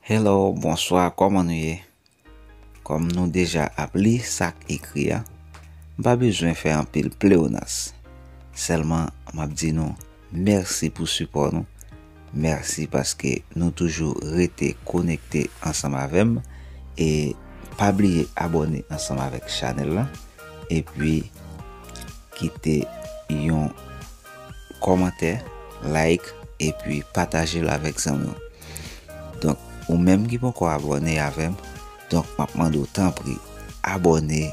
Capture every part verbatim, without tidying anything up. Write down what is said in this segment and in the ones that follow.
Hello, bonswa, kòman nou ye? Kòm nou deja ap li sa k ekri a, m pa bezwen fè anpil pleonas. Sèlman, m ap di nou mèsi pou sipò nou. Mèsi paske nou toujou rete konekte ansanm avè m. E pa bliye abòne ansanm avèk chanèl la. Epi kite yon kòmantè, like, epi pataje l avèk zanmi w. Donk, ou menm ki poko abòne avè m, donk, m ap mande w tanpri, abòne,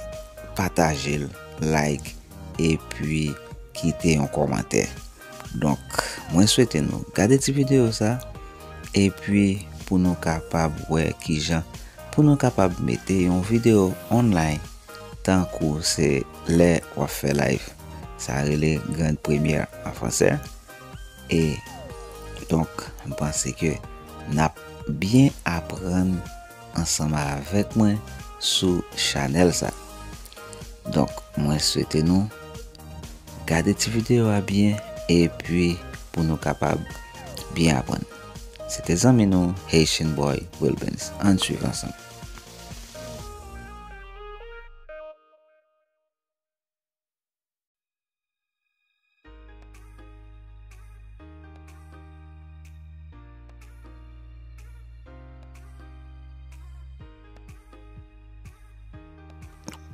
pataje l, like, epi kite yon kòmantè. Donk, mwen swete nou gade ti videyo sa, epi pou nou kapab wè kijan pou nou kapab mete yon videyo online tankou se lè w ap fè live. Sa rele grande première an fransè. E donk, m panse ke n ap byen aprann ansanm avèk mwen sou chanèl sa. Donk, mwen swete nou gade ti videyo a byen epi pou nou kapab byen aprann. Se te zanmi nou, Haitian Boy Wilbens. Ann swiv ansanm.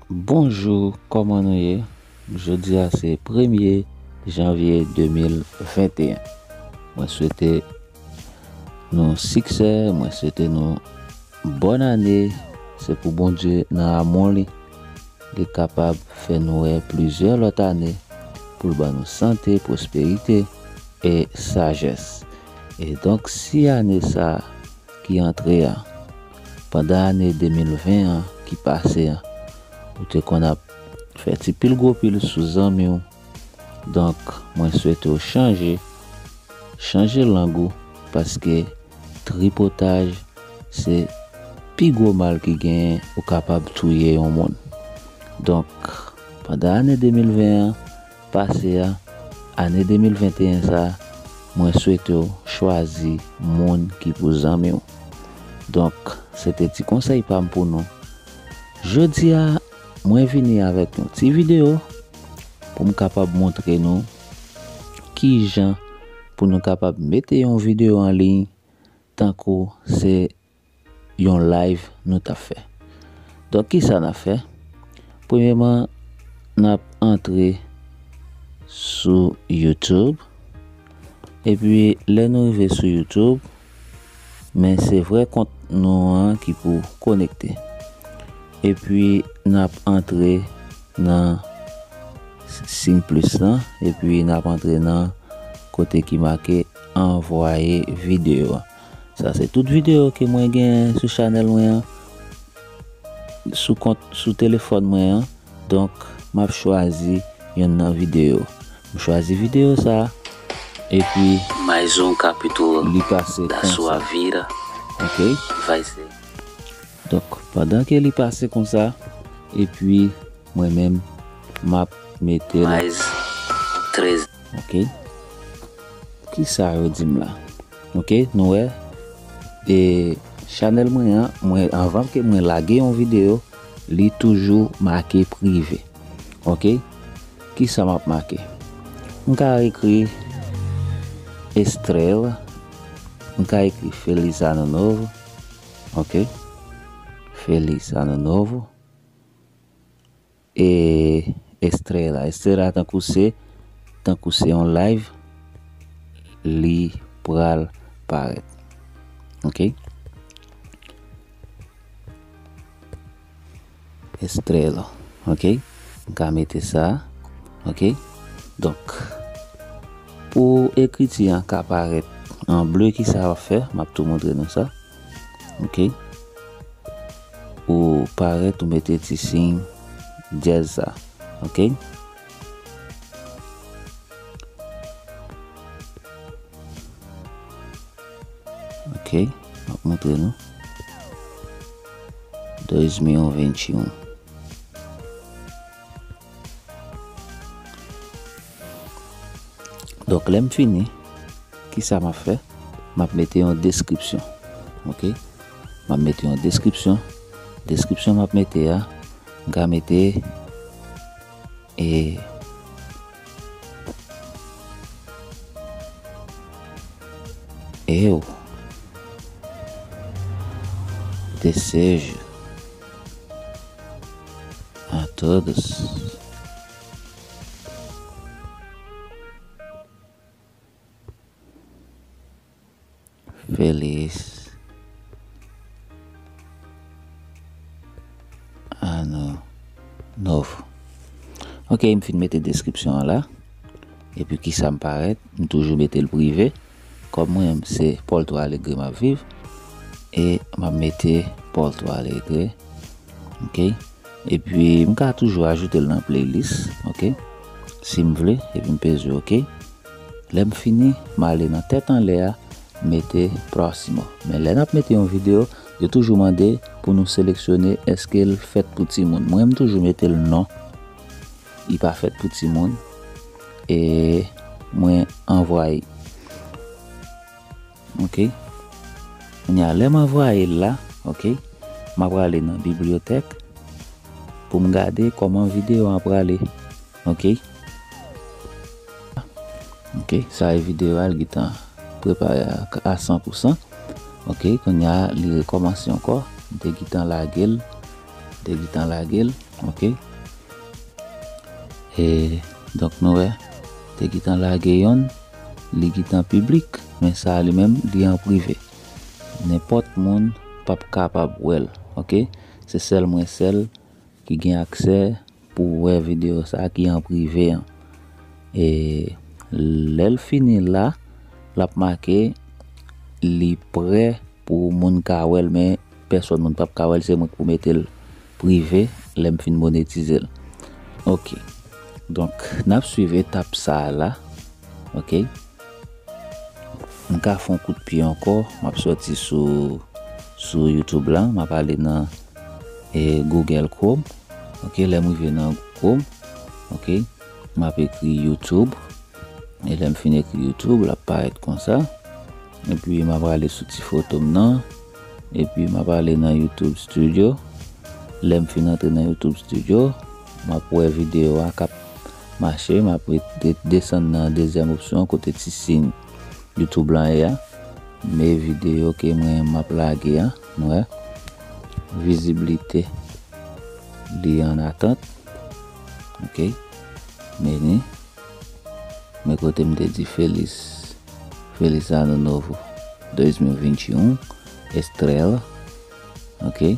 Bonjou, kòman nou ye? Jodi a se premye janvye de mil venteyen. Mwen swete nou siksè, mwen swete nou bòn ane. Se pou Bondye nan amou li, li kapab fè nou wè plizyè lòt ane, pou l ban nou sante, pwosperite e sajès. E donk, si ane sa ki antre a, pandan ane de mil ven an ki pase a, ou te konn ap fè ti pil gwo pil sou zanmi w, donk, mwen swete w chanje, chanje lang ou, paske tripotaj se pi gwo mal ki genyen, ou kapab touye yon moun. Donk, pandan ane de mil ven an pase a, ane de mil venteyen sa, mwen swete w chwazi moun ki pou zanmi w. Donk, se te ti konsèy pa m pou nou. Jodi a, mwen vini avèk yon ti videyo pou m kapab montre nou kijan pou nou kapab mete yon videyo an liy tankou se yon live nou t ap fè. Donk, kisa n ap fè? Premyèman, n ap antre sou YouTube. Epi, lè nou rive sou YouTube, men se vrè kont nou an ki pou konekte. Epi, n ap antre nan siy plis lan, epi n ap antre nan kote ki make anvwaye videyo a. Sa se tout videyo ke mwen gen sou chanèl mwen an, sou kont, sou telefòn mwen an. Donk, m ap chwazi yonn nan videyo. M chwazi videyo sa, epi mais um capítulo li pase da konsa. Sua vida. Ok? Vai ser. Donk, pandan ke li pase konsa, epi mwen menm, m ap mete l. Mais treze. Ok. Kisa yo di m la? Ok, nou wè. E chanèl mwen an, mwen, anvan ke mwen lage yon videyo, li toujou make prive. Ok? Kisa m ap make? M ka ekri Estrela. M ka ekri Feliz Ano Novo. Ok? Feliz Ano Novo. E Estrela. Estrela tankou se, tankou se yon live, li pral parèt. Ok? Estrela. Ok? M ka mete sa. Ok? Donk, pou ekriti an ka parèt an ble, kisa w ap fè? M ap tou montre nou sa. Ok? Ou parèt, ou mete ti siy dyèz sa. Ok? Ok, m ap montre nou. Dois mil e vinte e um. Donk, lè m fini, kisa m ap fè? M ap mete yon deskripsyon. Ok? M ap mete yon deskripsyon. Deskripsyon m ap mete a, m ka mete, e, eu desejo a todos Feliz Ano Novo. Ok, m fin mete deskripsyon an la. Epi kisa m parèt, m toujou mete l prive. Kòm mwen, se Porto Alegre m ap viv. E m ap mete Porto Alegre. Ok. Epi m ka toujou ajoute l nan playlist. Ok. Si m vle, epi m peze ok. Lè m fini, m ale nan tèt anlè a, mete próximo. Men lè n ap mete yon videyo, yo toujou mande pou nou seleksyone èske l fèt pou timoun. Mwen, m toujou mete l non. Li pa fèt pou timoun. E mwen anvwaye. Ok. Kounye a, lè m anvwaye l la, ok, m ap prale nan bibliyotèk pou m gade kòman videyo an prale. Ok. Ok, sa e videyo a, l gentan prepare a, a san pou san. Ok, kounye a, li rekòmanse ankò. M te gentan lage l. M te gentan lage l. Ok. E, donk, nou wè, te gentan lage yonn, li gentan piblik, men sa a li menm, li an prive. Nenpòt moun p ap kapab wè l, ok? Se sèl mwen sèl ki gen aksè pou wè videyo sa a ki an prive an. E lè l fini la, l ap make li prè pou moun ka wè l, men pèsòn moun p ap ka wè l, se mwen ki pou mete l prive lè m fin monetize l. Ok. Donk, n ap swiv etap sa a la. Ok. M ka fè yon kout pye ankò, m ap sòti sou, sou YouTube la, m ap ale nan, e, Google Chrome. Ok, lè m rive nan Chrome, ok, m ap ekri YouTube. E lè m fin ekri YouTube, l ap parèt konsa. Epi m ap ale sou ti foto m nan. Epi m ap ale nan YouTube Studio. Lè m fin antre nan YouTube Studio, m ap wè videyo a k ap mache. M ap re-, de-, desann nan dezyèm opsyon kote ti siy YouTube lan ye a. Men videyo ke mwen m ap lage a, nou wè. Viziblite li an atant. Ok. Men li. Men kote m te di Feliz, Feliz Ano Novo dois mil e vinte e um, Estrela. Ok.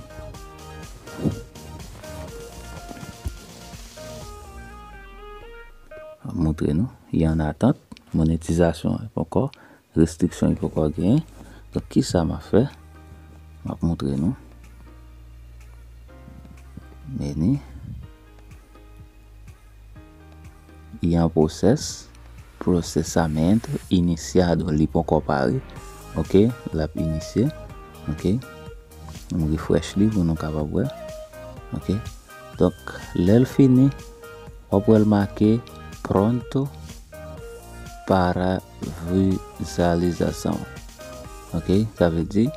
M ap montre nou. Li an atant. Monetizasyon an poko. Restriksyon li poko genyen. Donk, kisa m ap fè? M ap montre nou. Men li. Li an pwosès, processamento iniciado, li poko pare. Ok, l ap inisye. Ok, m refresh li pou nou kapab wè. Ok, donk, lè l fini, w ap wè l make pronto para visualização. Ok, sa vle di,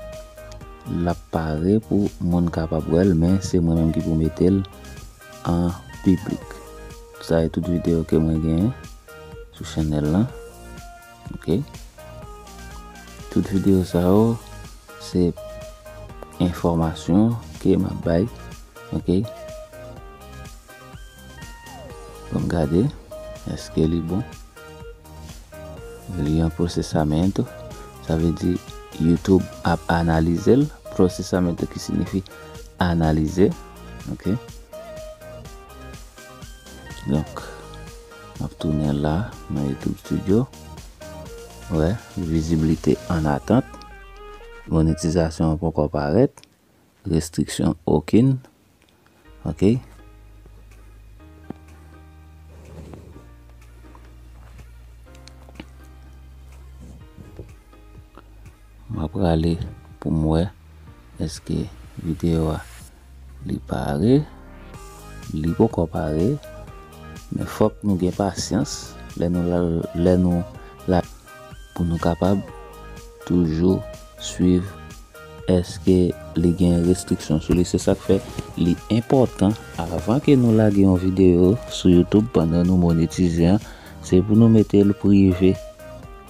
l ap pare pou moun kapab wè l, men se mwen menm ki pou mete l an piblik. Sa e tout videyo ke mwen genyen sou chanèl lan. Ok. Tout videyo sa yo, se enfòmasyon ke m ap bay. Ok. Bon, gade, èske li bon? Li an processamento, sa vle di YouTube ap analize l. Processamento ki siyifi analize. Ok. Donk, m ap tounen la nan YouTube Studio. Wè, viziblite an atant. Monetizasyon an poko parèt. Restriksyon okenn. Ok. M ap prale pou m wè èske videyo a li pare. Li poko pare. Men fòk nou gen pasyans lè nou la, lè nou la pou nou kapab toujou swiv èske li gen restriksyon sou li. Se sa k fè li enpòtan, avan ke nou lage yon videyo sou YouTube pandan nou monetize an, se pou nou mete l prive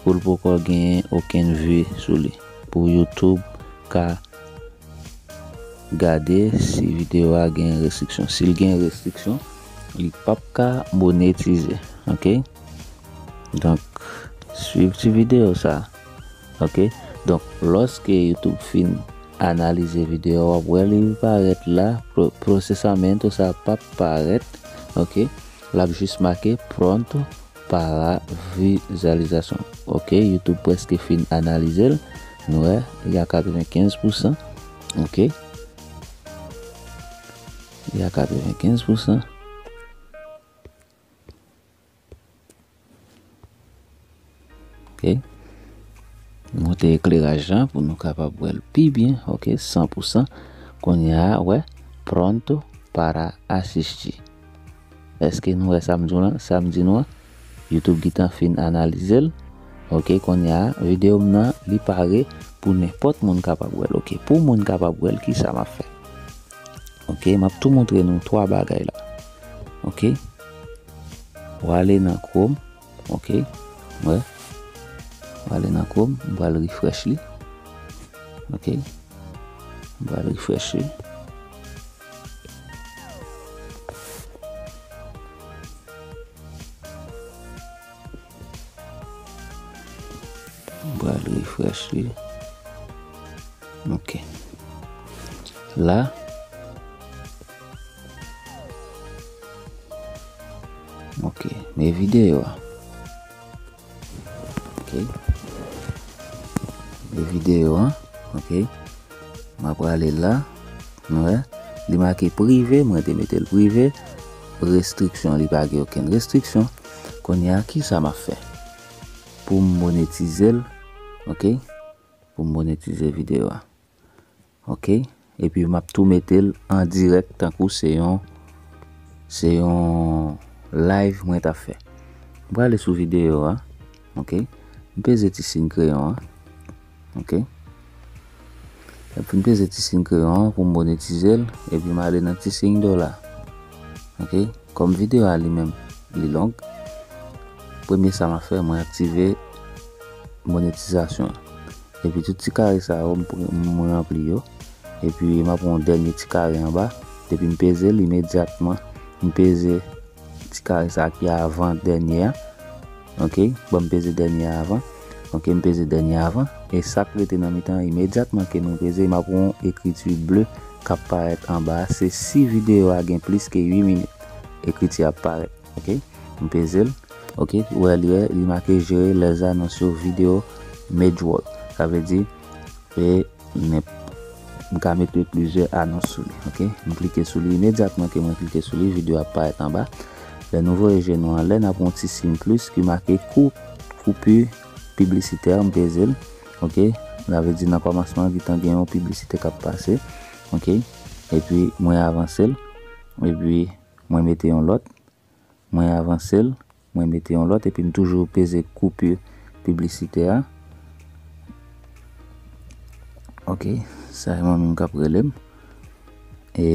pou l poko genyen okenn vi sou li. Pou YouTube ka gade si videyo a gen restriksyon. Si l gen restriksyon, li p ap ka monetize. Oke? Donk, swiv ti videyo sa. Oke? Donk, lòske YouTube fin analize videyo a, w ap wè li parèt la, pro-, procesamiento sa p ap parèt. Oke? L ap jis make pronto para visualización. Oke, YouTube prèske fin analize l. Nou wè, li a katrevenkenz pousan. Oke. Li a katrevenkenz pousan. Oke. Monte ekleraj lan pou nou kapab wè l pi byen. Oke, san pousan. Kounye a, wè, pronto para asistir. Èske nou wè sa m di w lan? Sa m di nou an? YouTube gentan fin analize l. Oke, kounye a, videyo m nan, li pare pou nenpòt moun kapab wè l. Oke, pou moun kapab wè l, kisa m ap fè? Oke, m ap tou montre nou twa bagay la. Oke? W ale nan Chrome. Oke? Wè. W ale nan Chrome, m pral refresh li. Oke? M pral refresh li. M pral refresh li. Oke. La. Oke. Men videyo a. Oke. Men videyo a. Oke. M ap prale la. Nou wè? Li make prive, mwen te mete l prive. Restriksyon, li pa gen okenn restriksyon. Kounye a, kisa m ap fè? Pou m monetize l, oke? Pou m monetize videyo a. Oke? Epi m ap tou mete l an dirèk tankou se yon, se yon live mwen t ap fè. M prale sou videyo a. Oke? M peze ti siy kreyon an. Oke? Epi m peze ti siy kreyon an pou m monetize l. Epi m ale nan ti siy dola. Oke? Kòm videyo a li menm, li long. Premye sa m ap fè, mwen aktive monetizasyon an. Epi tout ti kare sa yo, m pran, m ranpli yo. Epi m ap pran yon dènye ti kare anba. Depi m peze l imedyatman, m peze ti kare sa ki avan dènye a. Oke, bon, m peze dènye a avan. Oke, m peze dènye a avan. E sa k rete nan mitan an, imedyatman ke nou peze, m ap pran yon ekriti ble k ap parèt anba a. Se si videyo a gen plis ke uit minit, ekriti a ap parèt. Oke, m peze l. Oke, ou wè li, li make gérer les annonces sur vidéo Major. Sa vle di, e, m ka mete plizyè anons sou li. Oke, m klike sou li imedyatman ke mwen klike sou li, videyo ap parèt anba. Lè nou voye je nou anlè, n ap wè yon ti siy plis ki make kou-, coupure publicitaire, m peze l. Oke, sa vle di nan kòmansman, gentan gen yon piblisite k ap pase. Oke, epi mwen avanse l. Epi mwen mete yon lòt. Mwen avanse l, mwen mete yon lòt, epi m toujou peze koupi piblisitè a. Oke, sa e mwen menm k ap rele m. E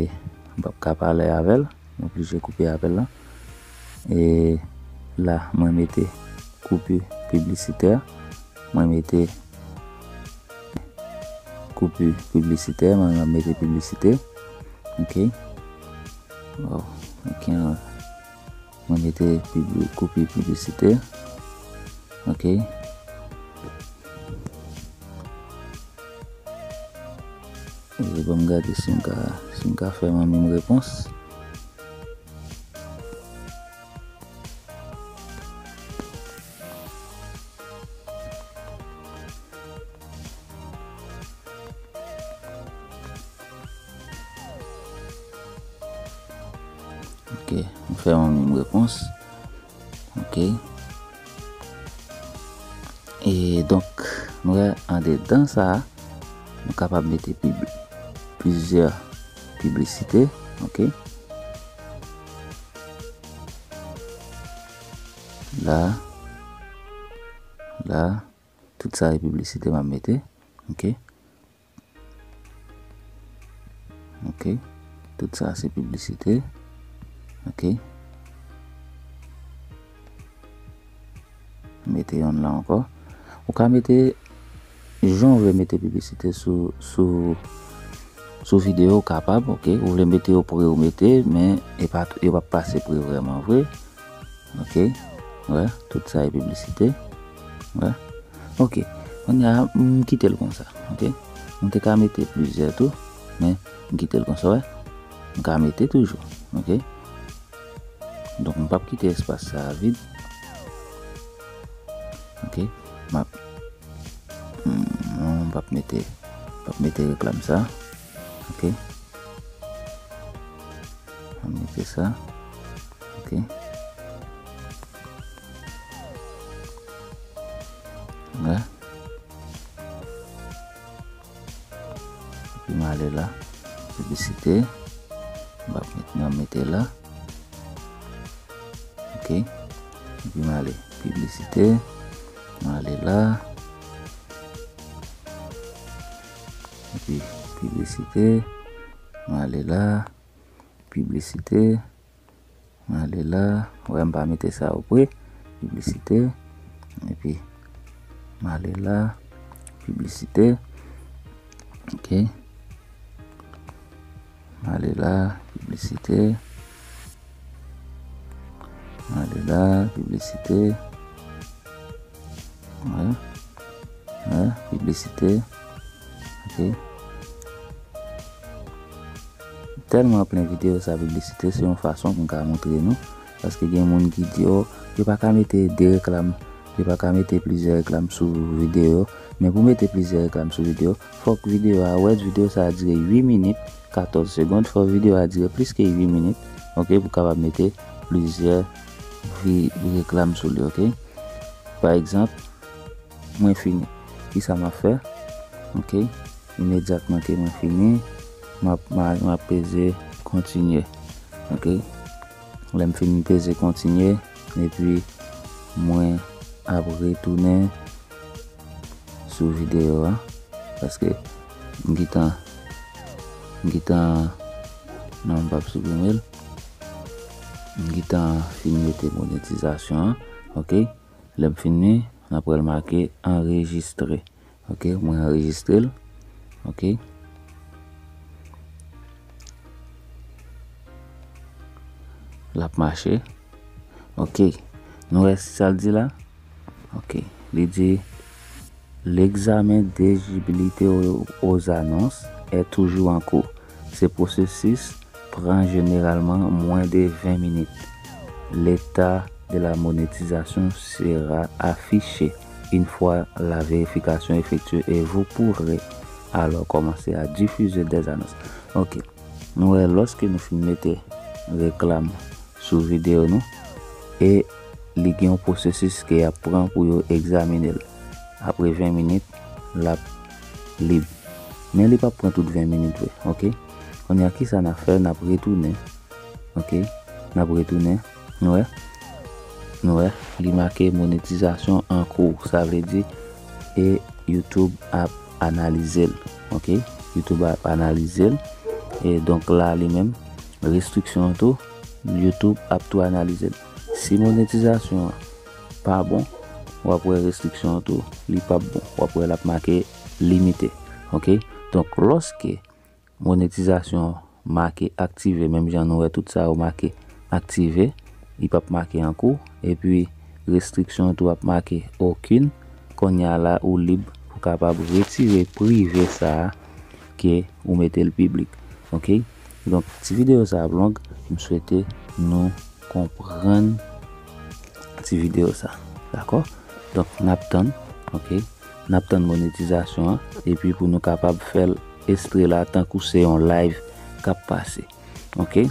m p ap ka pale avè l, m oblije koupe apèl la. E la, mwen mete koupi piblisitè. Mwen mete koupi piblisitè, mwen mete piblisite. Oke. Wow, oke. Mwen mete pibli-, koupi piblisite. Oke. E ban m gade si m ka, si m ka fè mwen menm repons. Ok, m fè yon menm repons. Ok. E donk, nou wè andedan sa a, nou kapab mete pib-, plizyè piblisite. Ok. La, la, tout sa e piblisite m ap mete. Ok. Ok. Tout sa se piblisite. Ok. Mete yonn la ankò. Ou ka mete, jan w vle mete piblisite sou, sou, sou videyo, ou kapab, ok. Ou vle mete yo pre, ou mete, men e pa, yo p ap pase pre vrèman vre. Ok. Wè, tout sa e piblisite. Wè. Ok. Kounye a, m kite l konsa, ok. M te ka mete plizyè tou, men m kite l konsa, wè. M ka mete toujou, ok. Donk, m p ap kite espas sa a vid. Ok. M ap, m, non, m p ap mete, m p ap mete reklam sa. Ok. M ap mete sa. Ok. Wè. Epi m ale la. Piblisite. M ap met, m ap mete la. Ok. Epi m ale. Piblisite. M ale la. Epi piblisite. M ale la. Piblisite. M ale la. Wè, m pa mete sa o pre. Piblisite. Epi, m ale la. Piblisite. Ok. M ale la. Piblisite. M ale la. Piblisite. Wè. Wè, piblisite. Ok. Tèlman plen videyo sa piblisite, se yon fason pou m ka montre nou. Paske gen moun ki di, o, yo pa ka mete de reklam, yo pa ka mete plizyè reklam sou videyo. Men pou mete plizyè reklam sou videyo, fòk videyo a, wè, videyo sa a dire uit minit, katòz segonn, fòk videyo a dire plis ke uit minit, ok, pou kapab mete plizyè vi-, reklam sou li, ok. Pa egzanp, mwen fini. Kisa m ap fè? Ok. Imedyatman ke mwen fini, m ap, m a, m ap peze kontinye. Ok. Lè m fin peze kontinye, epi mwen ap retounen sou videyo a, paske m gentan, m gentan, non, m p ap siprime l. M gentan fin mete monetizasyon an. Ok. Lè m fini, n ap wè l make anrejistre. Ok, mwen anrejistre l. Ok. L ap mache. Ok. Nou wè sa l di la? Ok. Li di, l'examen d'éligibilité aux, aux annonces est toujours en cours. Ce processus prend généralement moins de vingt minutes. L'état de la monétisation sera affiché une fois la vérification effectuée et vous pourrez alors commencer à diffuser des annonces. Ok. Nou wè, lòske nou fin mete reklam sou videyo nou, e li gen yon pwosesis ke y ap pran pou yo egzamine l. Apre ven minit, l ap lib. Men li p ap pran tout ven minit vre, ok? Kounye a, kisa n ap fè? N ap retounen, ok? N ap retounen, nou wè? Nou wè? Li make monetizasyon an kou, sa vle di, e YouTube ap analize l, ok? YouTube ap analize l, e donk la, li menm, restriksyon an tou, YouTube ap tou analize l. Si monetizasyon an pa bon, w ap wè restriksyon an tou, li p ap bon. W ap wè l ap make limite. Ok? Donk, lòske monetizasyon an make aktive, menm jan nou wè tout sa yo make aktive, li p ap make ankou, epi restriksyon an tou ap make okenn, kounye a la, ou lib pou kapab retire prive sa a ke ou mete l piblik. Ok? Donk, ti videyo sa ap long, m swete nou konprann ti videyo sa. Dakò? Donk, n ap tann, ok? N ap tann monetizasyon an, epi pou nou kapab fè l estre la tankou se yon live k ap pase. Ok?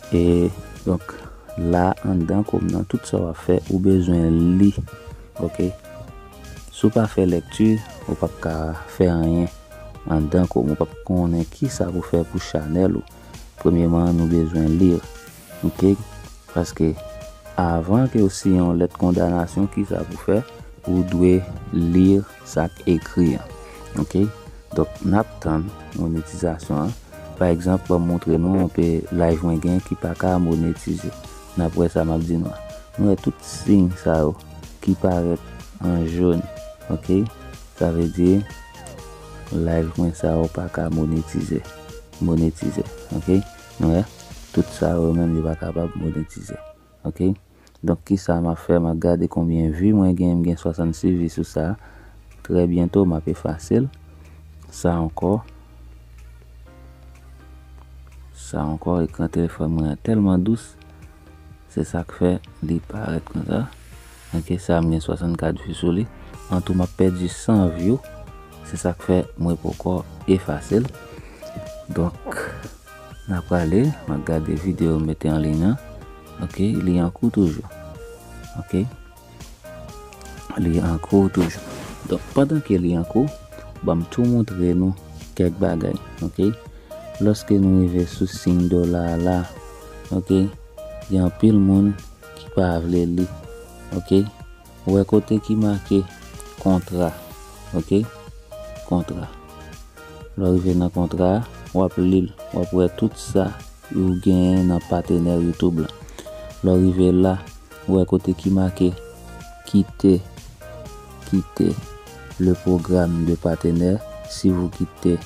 E, donk, la, anndan kòm nan tout sa w ap fè, ou bezwen li. Ok? Si w pa fè lèkti, ou p ap ka fè anyen anndan kòm ou p ap konnen kisa pou fè pou chanèl ou. Premyèman, nou bezwen li. Ok? Paske avan ke w siyen yon lèt kondanasyon, kisa pou fè? Ou dwe li sa k ekri an. Ok? Donk, n ap tann monetizasyon an. Pa egzanp, ban m montre nou yon pe live mwen gen ki pa ka monetize. N ap wè sa m ap di nou an. Nou wè tout siy sa yo ki parèt an jòn, oke? Sa vle di live mwen sa yo pa ka monetize. Monetize, oke? Nou wè, tout sa yo menm yo pa kapab monetize, oke? Donk, kisa m ap fè? M ap gade konbyen vi mwen gen. M gen swasannsis vi sou sa. Trè byento, m ap efase l. Sa ankò. Sa ankò, ekran telefòn mwen an tèlman dous. Se sa k fè li parèt konsa. Oke, sa m gen swasannkat vi sou li. An tou, m ap pèdi san vi. Se sa k fè mwen poko efase l. Donk, n a prale, m ap gade videyo m mete an liy an. Oke, li an kou toujou. Oke. Li an kou toujou. Donk, pandan ke li an kou, ban m tou montre nou kèk bagay, oke? Lòske nou rive sou siy dola a la, oke? Gen anpil moun ki pa vle li, oke? Ou wè kote ki make kontra, oke? Kontra. Lè w rive nan kontra a, w ap li l, w ap wè tout sa ou genyen nan patenè YouTube lan. Lè w rive la, ou wè kote ki make quitter, quitter le programme de partenaire. Si vous quittez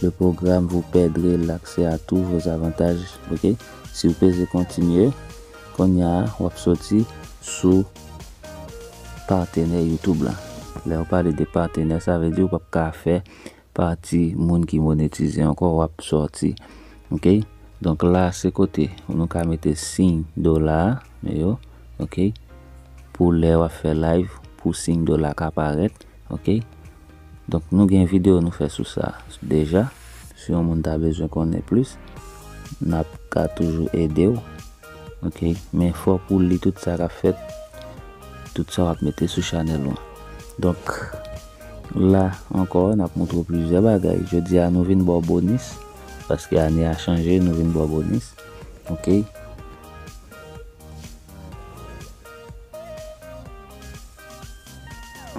le programme, vous perdrez l'accès à tous vos avantages. Ok? Si w peze kontinye, kounye a, w ap soti sou patenè YouTube la. Lè w pale de patenè, sa vle di w p ap ka fè pati moun ki monetize ankò, w ap sòti. Ok? Donk la, se kote nou ka mete siy dola a, yo, ok? Pou lè w ap fè live, pou siy dola ka parèt, ok? Donk nou gen videyo nou fè sou sa deja. Si yon moun ta bezwen konnen plis, n ap ka toujou ede w. Ok, men fòk ou li tout sa k ap fèt, tout sa w ap mete sou chanèl ou an. Donk, la ankò, n ap montre w plizyè bagay. Jodi a, nou vin ba w bonis, paske ane a chanje, nou vin ba w bonis. Ok.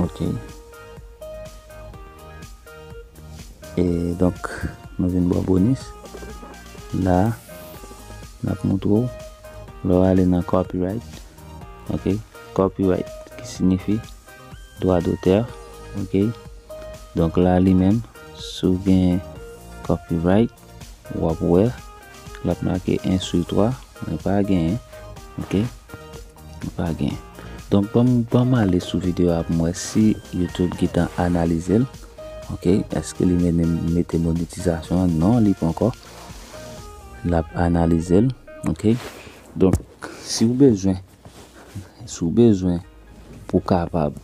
Ok. E donk, nou vin ba w bonis. La, n ap montre w. Lè w ale nan copyright, ok? Copyright, ki siyifi dwa dotè, ok? Donk la, li menm, si w gen copyright, w ap wè, l ap make un sur trois, mwen pa genyen, ok? Mwen pa genyen. Donk, ban m, ban m ale sou videyo a pou m wè si YouTube gentan analize l, ok? Èske li mete, mete monetizasyon an? Non, li poko. L ap analize l, ok? Donk, si w bezwen, si w bezwen pou w kapab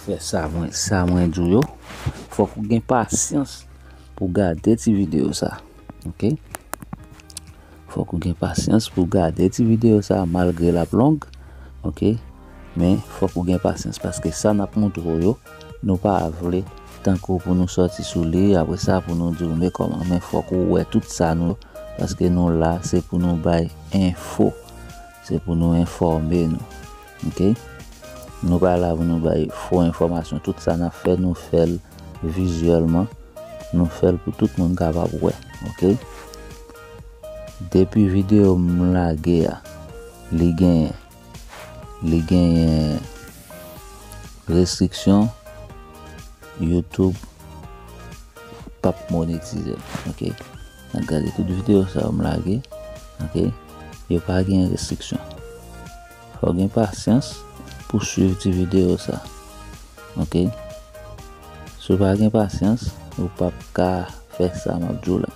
fè sa mwen, sa mwen di w yo, fòk ou gen pasyans pou w gade ti videyo sa, ok? Fòk ou gen pasyans pou w gade ti videyo sa, malgre l ap long, ok? Men fòk ou gen pasyans, paske sa n ap montre w yo, nou pa vle tankou pou nou sòti sou li, apre sa pou nou di w, men kòman, men fòk ou wè tout sa nou, paske nou la, se pou nou bay enfo, se pou nou enfòme nou, ok? Nou pa la pou nou bay fo enfòmasyon, tout sa n ap fè, nou fè l vizyèlman, nou fè l pou tout moun kapab wè, ok? Depi videyo m lage a, li genyen, li genyen restriksyon, YouTube p ap monetize l, ok? N ap gade tout videyo sa yo m lage, ok? Yo pa gen restriksyon. Fò w gen pasyans pou swiv ti videyo sa, ok? Si w pa gen pasyans, ou p ap ka fè sa m ap di w la,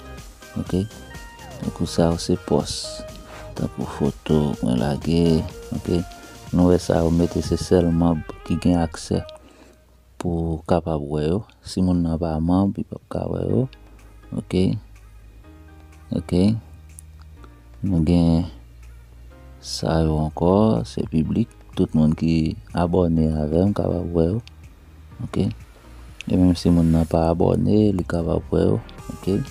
ok? Tankou sa yo se pòs, tankou foto mwen lage, ok? Nou wè sa yo mete se sèl manm ki gen aksè pou kapab wè yo. Si moun nan pa manm, li p ap ka wè yo. Ok. Ok. Nou gen sa yo ankò, se piblik. Tout moun ki abòne avè m kapab wè yo. Ok. E menm si moun nan pa abòne, li kapab wè yo. Ok.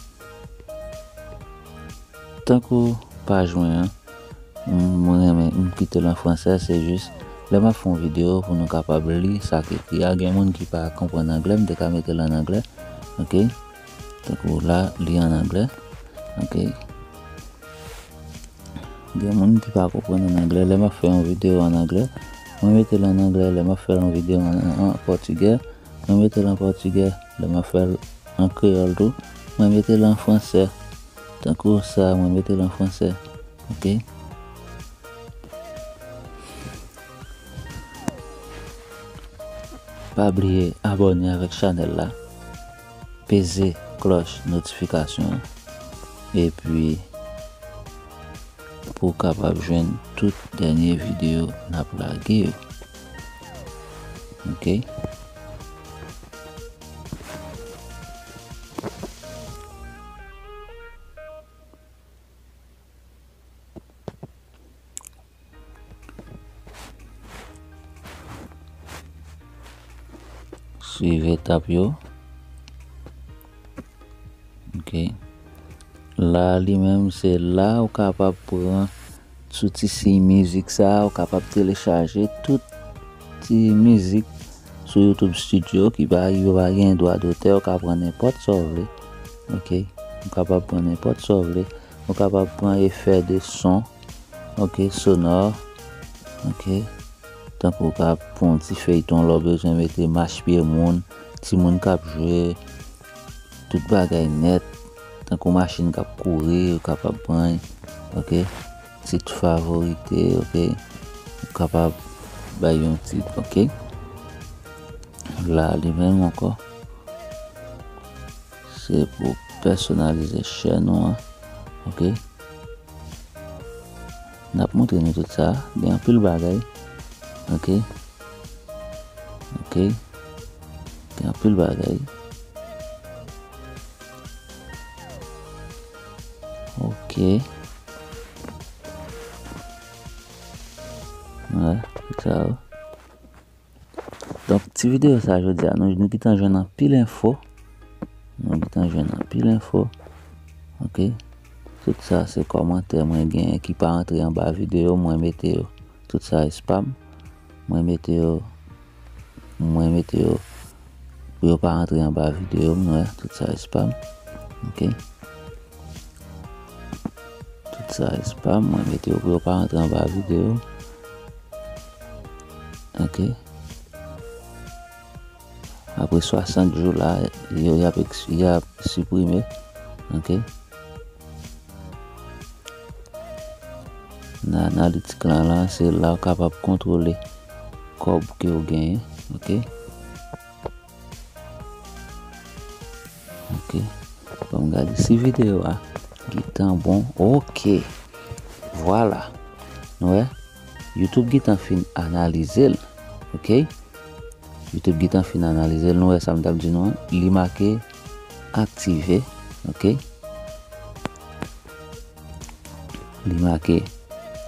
Tankou paj mwen an, m, mwen renmen, m kite l an fransè, se jis lè m ap fè yon videyo pou nou kapab li sa k ekri a. Gen moun ki pa konprann anglè, m te ka mete l an anglè. Ok. Tankou la, li an anglè. Ok. Gen moun ki pa konprann an anglè. Lè m ap fè yon videyo an anglè, mwen mete l an anglè. Lè m ap fè yon videyo an, an, an pòtigè, mwen mete l an pòtigè. Lè m ap fè l an kreyòl tou, mwen mete l an fransè. Tankou sa, mwen mete l an fransè. Ok. Pa bliye abòne avèk chanèl la, peze klòch notifikasyon an, epi pou w kapab jwenn tout dènye videyo n ap lage yo. Ok. Swiv etap yo. Ok. La, li menm, se la ou kapab pran sou ti siy mizik sa, ou kapab telechaje tout ti mizik sou YouTube Studio ki pa, yo pa gen dwa dotè, ou ka pran nenpòt sa w vle. Ok. Ou kapab pran nenpòt sa w vle. Ou kapab pran efè de son. Ok, sonò. Ok. Tankou w ka pran yon ti feyton, lè w bezwen mete mach pye moun, timoun k ap jwe, tout bagay nèt. Tankou machin k ap kouri, ou kapab pran, ok. Tit favorite, ok. Ou kapab bay yon tit, ok. La, li menm ankò. Se pou pèsonalize chèn ou an, ok. N ap montre nou tout sa. Gen anpil bagay. Ok. Ok. Gen anpil bagay. Ok. Wè, tout sa yo. Donk, ti videyo sa jodi a, nou, nou gentan jwenn anpil enfo. Nou gentan jwenn anpil enfo. Ok. Tout sa se kòmantè mwen genyen ki pa antre anba videyo, mwen mete yo. Tout sa spam. Mwen mete yo, mwen mete yo pou yo pa antre anba videyo m, nou wè, tout sa spam. Ok. Tout sa spam, mwen mete yo pou yo pa antre anba videyo. Ok. Apre swasant jou la, yo, y ap eks-, y ap siprime. Ok. Nan analitik lan, lan, se la w kapab kontwole kòb ke w genyen. Ok. Ok. Ban m gade si videyo a gentan bon. Ok. Vwala. Nou wè, YouTube gentan fin analize l. Ok. YouTube gentan fin analize l. Nou wè sa m t ap di nou an. Li make aktive. Ok. Li make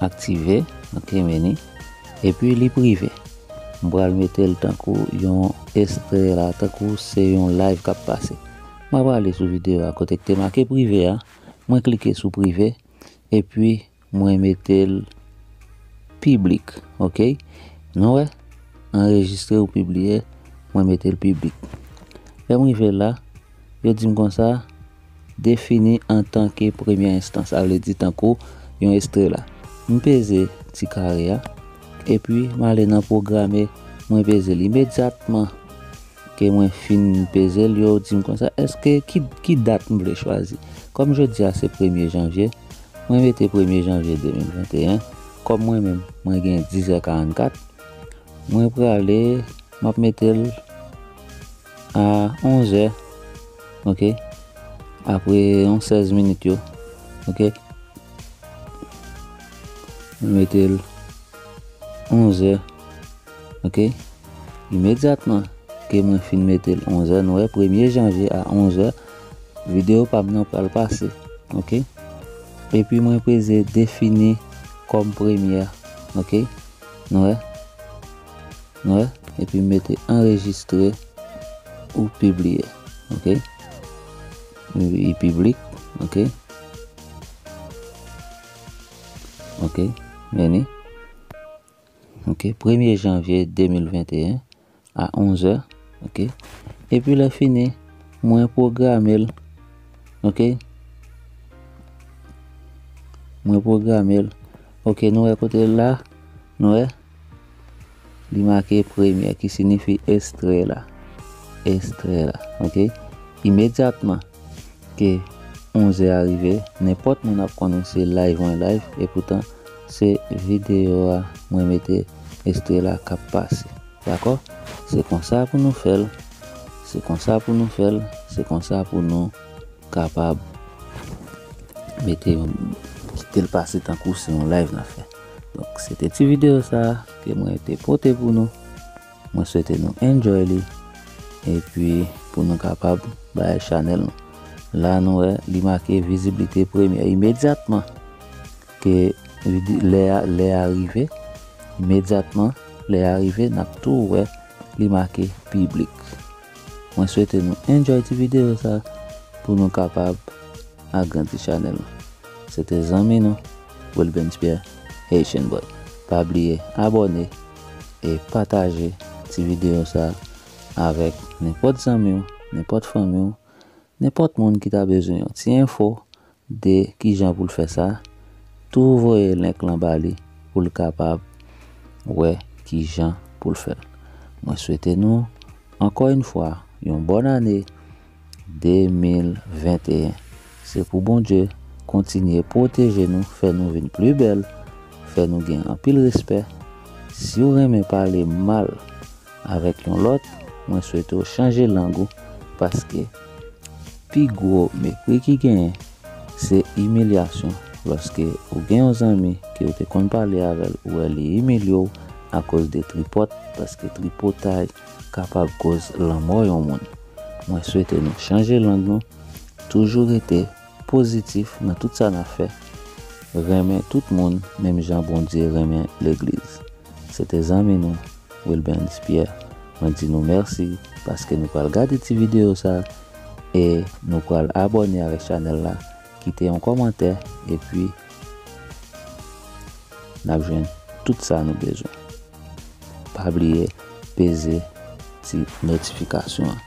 aktive. Ok, men ni. Epi li prive. M pral mete l tankou yon ekstrè la, tankou se yon live k ap pase. Mwen prale sou videyo a kote ki te make prive a. Mwen klike sou prive. Epi mwen mete l piblik. Ok. Nou wè, anrejistre ou pibliye, mwen mete l piblik. Lè m rive la, yo di m konsa, defini antanke premyè enstans, sa vle di tankou yon ekstrè la. M peze ti kare a, epi m ale nan pwograme, mwen peze l imedyatman ke mwen fin peze l, yo di m konsa, èske ki, ki dat m vle chwazi? Kòm jodi a se premye janvye, mwen mete premye janvye de mil venteyen. Kòm mwen menm, mwen gen dizè karannkat, mwen prale, m ap mete l a onzè. Ok. Apre yon sèz minit yo. Ok. Mwen mete l onzè. Ok. Imedyatman ke mwen fin mete l onzè, nou wè, premye janvye a onzè, videyo pa m nan pral pase. Ok. Epi mwen peze defini kòm premyè. Ok. Nou wè. Nou wè. Epi m mete anrejistre ou pibliye. Ok. Li piblik. Ok. Ok. Men ni. Ok. Premye janvye de mil venteyen a onzè. Ok. Epi lè fini, mwen pwograme l. Ok? Mwen pwograme l. Ok, nou wè kote l la? Nou wè? Li make premyè, ki siyifi Estrela. Estrela, ok? Imedyatman ke onzè a rive, nenpòt moun ap konnen se live mwen live, epoutan se videyo a mwen mete Estrela k ap pase. Dakò? Se konsa pou nou fè l. Se konsa pou nou fè l. Se konsa pou nou kapab mete yon, kite l pase tankou se yon live n ap fè. Donk, se te ti videyo sa a ke mwen te pote pou nou. Mwen swete nou enjoy li. Epi, pou nou kapab bay chanèl nou. La, nou wè, li make viziblite premyè. Imedyatman ke vide-, lè a, lè a rive, imedyatman lè a rive, n ap tou wè li make piblik. Mwen swete nou enjoy ti videyo sa pou nou kapab agrandi chanèl nou. Se te zanmi nou, Wilbens Pierre, Haitian Boy. Pa bliye abòne e pataje ti videyo sa avèk nenpòt zanmi w, nenpòt fanmi w, nenpòt moun ki ta bezwen yon ti enfo de kijan pou l fè sa, tou voye link lan ba li pou l kapab wè kijan pou l fè l. Mwen swete nou, ankò yon fwa, yon bòn ane de mil venteyen. Se pou Bondye kontinye pwoteje nou, fè nou vin pli bèl, fè nou gen anpil respè. Si w renmen pale mal avèk yon lòt, mwen swete w chanje lang ou, paske pi gwo mepri ki genyen, se imilyasyon. Lòske ou gen yon zanmi ke w te konn pale avè l, ou wè li imilye w akoz de tripòt, paske tripotay kapab koz lanmò yon moun. Mwen swete nou chanje lang nou, toujou rete pozitif nan tout sa n ap fè, renmen tout moun, menm jan Bondye renmen legliz. Se te zanmi nou, Wilbens Pierre. Mwen di nou mèsi paske nou pral gade ti videyo sa e nou pral abòne avèk chanèl la, kite yon kòmantè, epi n ap jwenn tout sa nou bezwen. Pa bliye peze ti notifikasyon an.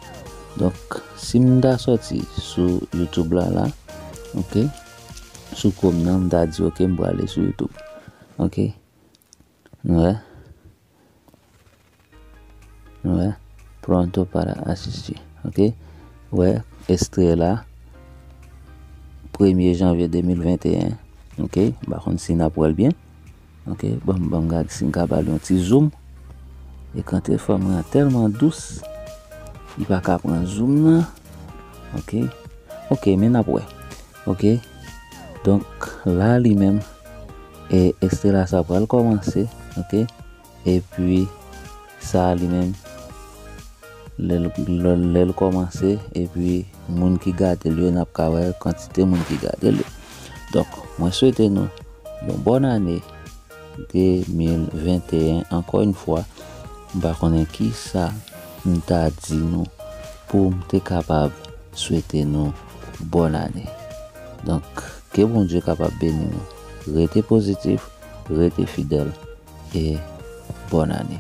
Donk, si m ta sòti sou YouTube la, la, ok, sou Chrome nan, m ta di, ok, m prale sou YouTube. Ok? Nou wè? Nou wè? Pronto para asistir. Ok? Wè, ekstrè la, premye janvye de mil venteyen. Ok? M pa konn si n ap wè l byen. Ok? Ban m, ban m gade si m ka ba l yon ti zoom. Ekran telefòn mwen an tèlman dous, li pa ka pran zoom nan. Ok? Ok, men n ap wè. Ok? Donk, la li menm, e, ekstrè la sa pral kòmanse. Ok? Epi, sa li menm, lè l, lè, lè l kòmanse, epi moun ki gade l yo, n ap ka wè kantite moun ki gade l yo. Donk, mwen swete nou yon bòn ane de mil venteyen. Ankò yon fwa, m pa konnen kisa m ta di nou pou m te kapab swete nou bòn ane. Donk, ke Bondye kapab beni nou. Rete pozitif, rete fidèl, e bòn ane.